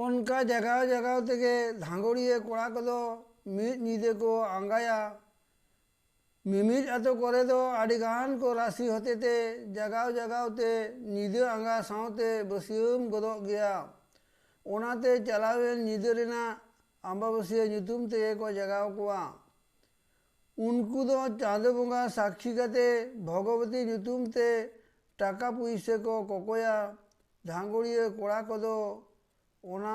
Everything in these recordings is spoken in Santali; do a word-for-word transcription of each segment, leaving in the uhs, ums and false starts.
ᱚᱱᱠᱟ ᱡᱟᱜᱟᱣ ᱡᱟᱜᱟᱣ ᱛᱮᱜᱮ ᱫᱷᱟᱸᱜᱚᱲᱤᱭᱟᱹ ᱠᱚᱲᱟ ᱠᱚᱫᱚ ᱢᱤᱫ ᱧᱤᱫᱟᱹ ᱠᱚ ᱟᱸᱜᱟᱭᱟ᱾ ᱢᱤᱢᱤᱫ ᱟᱛᱳ ᱠᱚᱨᱮ ᱫᱚ ᱟᱹᱰᱤ ᱜᱟᱱ ᱠᱚ ᱨᱟᱥᱤ ᱦᱚᱛᱮᱛᱮ ᱡᱟᱜᱟᱣ ᱡᱟᱜᱟᱣ ᱛᱮ ᱧᱤᱫᱟᱹ ᱟᱸᱜᱟ ᱥᱟᱶᱛᱮ ᱵᱟᱹᱥᱭᱟᱹᱢ ᱜᱚᱫᱚᱜ ᱜᱮᱭᱟ᱾ ᱚᱱᱟᱛᱮ ᱪᱟᱞᱟᱣᱮᱱ ᱧᱤᱫᱟᱹ ᱨᱮᱱᱟᱜ ᱟᱢᱵᱟᱵᱟᱹᱥᱭᱟᱹ ᱧᱩᱛᱩᱢ ᱛᱮᱜᱮ ᱠᱚ ᱡᱟᱜᱟᱣ ᱠᱚᱣᱟ᱾ ᱩᱱᱠᱩ ᱫᱚ ᱪᱟᱸᱫᱚ ᱵᱚᱸᱜᱟ ᱥᱟᱹᱠᱷᱤ ᱠᱟᱛᱮ ᱵᱷᱚᱜᱚᱵᱚᱛᱤ ᱧᱩᱛᱩᱢ ᱛᱮ ᱴᱟᱠᱟ ᱯᱩᱭᱥᱟᱹ ᱠᱚ ᱠᱚᱠᱚᱭᱟ᱾ ᱫᱷᱟᱸᱜᱚᱲᱤᱭᱟᱹ ᱠᱚᱲᱟ ᱠᱚᱫᱚ ᱚᱱᱟ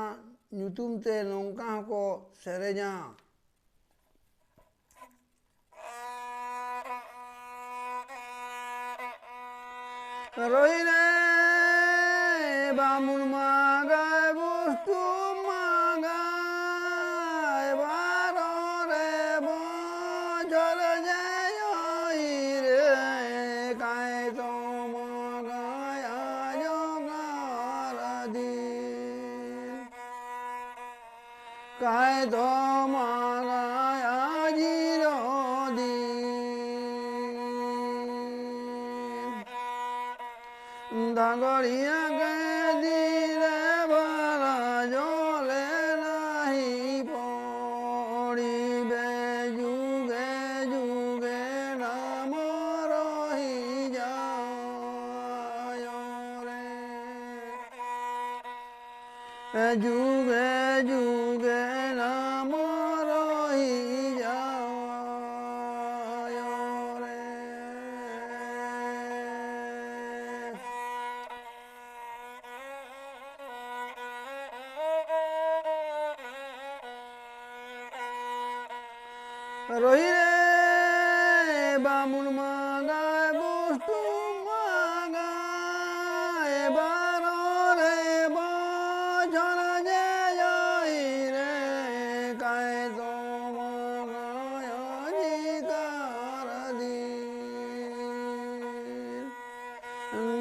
ᱧᱩᱛᱩᱢ ᱛᱮ ᱱᱚᱝᱠᱟ ᱦᱚᱸᱠᱚ ᱥᱮᱨᱮᱧᱟ᱾ ᱨᱚᱦᱤ ᱨᱮ ᱵᱟᱢᱩᱱ ᱢᱟᱜᱟᱭ ᱵᱩᱥᱛᱩ ᱢᱟᱜᱟᱭ ᱵᱟᱨᱚ ᱨᱮ ᱵᱚᱪᱷᱚᱨ ᱡᱮ ᱨᱮ ᱠᱟᱭ ᱛᱚ ᱢᱟᱜᱟᱭ ᱟᱡᱚᱜᱟᱨ ᱫᱤᱱ᱾ ᱠᱟᱭ ᱫᱚ ᱢᱟᱨᱟᱭᱟ ᱡᱤᱨᱚ ᱫᱤᱱ᱾ ᱫᱷᱟᱸᱜᱚᱲᱤᱭᱟᱹ ᱜᱮ ᱫᱤᱱ ᱨᱮ ᱵᱟᱨᱟ ᱡᱚᱞᱮ ᱱᱟᱦᱤ ᱯᱚᱲᱤᱵᱮ ᱡᱩᱜᱮ ᱡᱩᱜᱮ ᱱᱟᱢᱚ ᱨᱚᱦᱤ ᱡᱟᱭᱚ ᱨᱮ᱾ ᱡᱩᱜᱮ ᱡᱩᱜᱮ ᱱᱟᱢᱚ ᱨᱚᱦᱤ ᱡᱟᱭᱚ ᱨᱮ᱾ ᱨᱚᱦᱤ ᱨᱮ ᱵᱟᱢᱩᱱ ᱢᱟᱜᱟᱭ ᱵᱩᱥᱛᱩ ᱢᱟᱜᱟᱭ ᱵᱟᱨᱚ ᱨᱮ ᱵᱚᱪᱷᱚᱨ ᱡᱮ ᱡᱚᱭ ᱨᱮ ᱠᱟᱭ ᱫᱚ ᱢᱟᱜᱟᱭ ᱟᱡᱤᱠᱟᱨ ᱫᱤᱱ᱾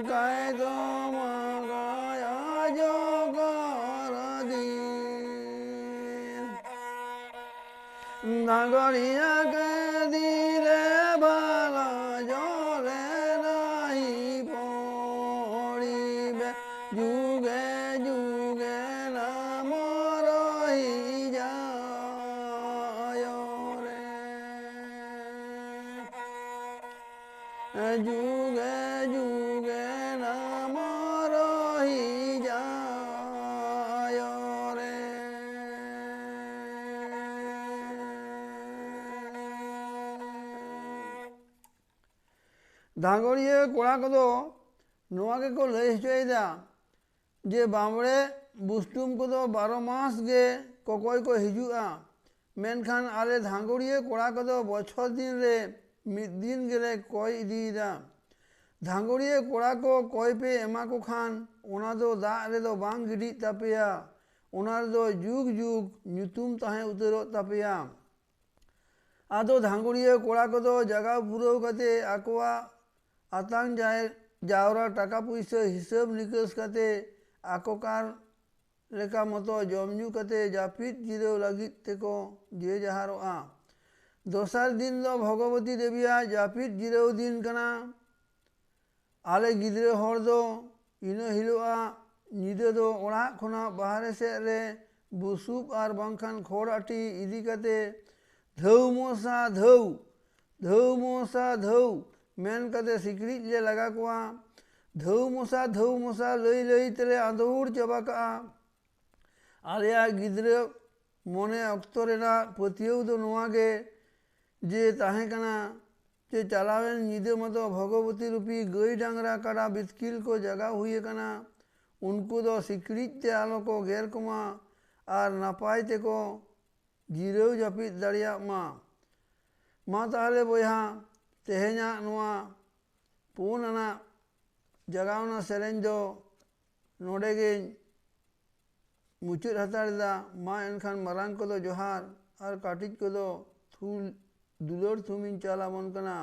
ᱠᱟᱭ ᱫᱚ ᱢᱟᱜᱟᱭ ᱟᱡᱚᱜᱟᱨ ᱫᱤᱱ᱾ ᱫᱷᱟᱸᱜᱚᱲᱤᱭᱟᱹ ᱜᱮ ᱫᱤᱱ ᱨᱮ ᱵᱟᱨᱟ ᱡᱚᱞᱮ ᱱᱟᱦᱤ ᱯᱚᱲᱤᱵᱮ ᱡᱩᱜᱮ ᱡᱩᱜᱮ ᱱᱟ ᱫᱷᱟᱸᱜᱚᱲᱤᱭᱟᱹ ᱠᱚᱲᱟ ᱠᱚᱫᱚ ᱱᱚᱣᱟ ᱜᱮᱠᱚ ᱞᱟᱹᱭ ᱦᱚᱪᱚᱭᱮᱫᱟ ᱡᱮ ᱵᱟᱸᱵᱽᱲᱮ ᱵᱩᱥᱴᱩᱢ ᱠᱚᱫᱚ ᱵᱟᱨᱚ ᱢᱟᱥ ᱜᱮ ᱠᱚᱠᱚᱭ ᱠᱚ ᱦᱤᱡᱩᱜᱼᱟ, ᱢᱮᱱᱠᱷᱟᱱ ᱟᱞᱮ ᱫᱷᱟᱸᱜᱚᱲᱤᱭᱟᱹ ᱠᱚᱲᱟ ᱠᱚᱫᱚ ᱵᱚᱪᱷᱚᱨ ᱫᱤᱱ ᱨᱮ ᱢᱤᱫ ᱫᱤᱱ ᱜᱮᱞᱮ ᱠᱚᱭ ᱤᱫᱤᱭᱮᱫᱟ᱾ ᱫᱷᱟᱸᱜᱚᱲᱤᱭᱟᱹ ᱠᱚᱲᱟ ᱠᱚ ᱠᱚᱭ ᱯᱮ ᱮᱢᱟ ᱠᱚ ᱠᱷᱟᱱ ᱚᱱᱟ ᱫᱚ ᱫᱟᱜ ᱨᱮᱫᱚ ᱵᱟᱝ ᱜᱤᱰᱤᱜ ᱛᱟᱯᱮᱭᱟ, ᱚᱱᱟ ᱨᱮᱫᱚ ᱡᱩᱜᱽ ᱡᱩᱜᱽ ᱧᱩᱛᱩᱢ ᱛᱟᱦᱮᱸ ᱩᱛᱟᱹᱨᱚᱜ ᱛᱟᱯᱮᱭᱟ᱾ ᱟᱫᱚ ᱫᱷᱟᱸᱜᱚᱲᱤᱭᱟᱹ ᱠᱚᱲᱟ ᱠᱚᱫᱚ ᱡᱟᱜᱟᱣ ᱯᱩᱨᱟᱹᱣ ᱠᱟᱛᱮ ᱟᱠᱚᱣᱟᱜ ᱟᱛᱟᱝ ᱡᱟᱭ-, ᱡᱟᱣᱨᱟ ᱴᱟᱠᱟ ᱯᱩᱭᱥᱟᱹ ᱦᱤᱥᱟᱹᱵ ᱱᱤᱠᱟᱹᱥ ᱠᱟᱛᱮ ᱟᱠᱚᱠᱟᱨ ᱞᱮᱠᱟ ᱢᱚᱛᱚ ᱡᱚᱢ ᱧᱩ ᱠᱟᱛᱮ ᱡᱟᱹᱯᱤᱫ ᱡᱤᱨᱟᱹᱣ ᱞᱟᱹᱜᱤᱫ ᱛᱮᱠᱚ ᱡᱮ ᱡᱟᱦᱟᱨᱚᱜᱼᱟ᱾ ᱫᱚᱥᱟᱨ ᱫᱤᱱ ᱫᱚ ᱵᱷᱚᱜᱚᱵᱚᱛᱤ ᱫᱮᱵᱤᱭᱟᱜ ᱡᱟᱹᱯᱤᱫ ᱡᱤᱨᱟᱹᱣ ᱫᱤᱱ ᱠᱟᱱᱟ᱾ ᱟᱞᱮ ᱜᱤᱫᱽᱨᱟᱹ ᱦᱚᱲ ᱫᱚ ᱤᱱᱟᱹ ᱦᱤᱞᱳᱜᱟᱜ ᱧᱤᱫᱟᱹ ᱫᱚ ᱚᱲᱟᱜ ᱠᱷᱚᱱᱟᱜ ᱵᱟᱦᱨᱮ ᱥᱮᱫ ᱨᱮ ᱵᱩᱥᱩᱵ ᱟᱨ ᱵᱟᱝᱠᱷᱟᱱ ᱠᱷᱚᱲ ᱟᱹᱴᱤ ᱤᱫᱤ ᱠᱟᱛᱮ ᱫᱷᱟᱹᱣ ᱢᱚᱥᱟ ᱫᱷᱟᱹᱣ, ᱫᱷᱟᱹᱣ ᱢᱚᱥᱟ ᱫᱷᱟᱹᱣ ᱢᱮᱱ ᱠᱟᱛᱮ ᱥᱤᱠᱲᱤᱡ ᱞᱮ ᱞᱟᱜᱟ ᱠᱚᱣᱟ᱾ ᱫᱷᱟᱹᱣ ᱢᱚᱥᱟ, ᱫᱷᱟᱹᱣ ᱢᱚᱥᱟ ᱞᱟᱹᱭ ᱞᱟᱹᱭ ᱛᱮᱞᱮ ᱟᱸᱫᱳᱲ ᱪᱟᱵᱟ ᱠᱟᱜᱼᱟ᱾ ᱟᱞᱮᱭᱟᱜ ᱜᱤᱫᱽᱨᱟᱹ ᱢᱚᱱᱮ ᱚᱠᱛᱚ ᱨᱮᱱᱟᱜ ᱯᱟᱹᱛᱭᱟᱹᱣ ᱫᱚ ᱱᱚᱣᱟ ᱜᱮ ᱡᱮ ᱛᱟᱦᱮᱸ ᱠᱟᱱᱟ ᱡᱮ ᱪᱟᱞᱟᱣᱮᱱ ᱧᱤᱫᱟᱹ ᱢᱟᱛᱚ ᱵᱷᱚᱜᱚᱵᱚᱛᱤ ᱨᱩᱯᱤ ᱜᱟᱹᱭ ᱰᱟᱝᱨᱟ ᱠᱟᱰᱟ ᱵᱤᱛᱠᱤᱞ ᱠᱚ ᱡᱟᱜᱟᱣ ᱦᱩᱭ ᱟᱠᱟᱱᱟ᱾ ᱩᱱᱠᱩ ᱫᱚ ᱥᱤᱠᱲᱤᱡ ᱛᱮ ᱟᱞᱚ ᱠᱚ ᱜᱮᱨ ᱠᱚᱢᱟ ᱟᱨ ᱱᱟᱯᱟᱭ ᱛᱮᱠᱚ ᱡᱤᱨᱟᱹᱣ ᱡᱟᱹᱯᱤᱫ ᱫᱟᱲᱮᱭᱟᱜ ᱢᱟ᱾ ᱢᱟ ᱛᱟᱦᱚᱞᱮ ᱵᱚᱭᱦᱟ, ᱛᱮᱦᱮᱧᱟᱜ ᱱᱚᱣᱟ ᱯᱩᱱ ᱟᱱᱟᱜ ᱡᱟᱜᱟᱣᱱᱟ ᱥᱮᱨᱮᱧ ᱫᱚ ᱱᱚᱰᱮ ᱜᱮᱧ ᱢᱩᱪᱟᱹᱫ ᱦᱟᱛᱟᱲ ᱮᱫᱟ᱾ ᱢᱟ ᱮᱱᱠᱷᱟᱱ ᱢᱟᱨᱟᱝ ᱠᱚᱫᱚ ᱡᱚᱦᱟᱨ ᱟᱨ ᱠᱟᱹᱴᱤᱡ ᱠᱚᱫᱚ ᱛᱷᱩ-, ᱫᱩᱞᱟᱹᱲ ᱛᱷᱩᱢᱤᱧ ᱪᱟᱞ ᱟᱵᱚᱱ ᱠᱟᱱᱟ᱾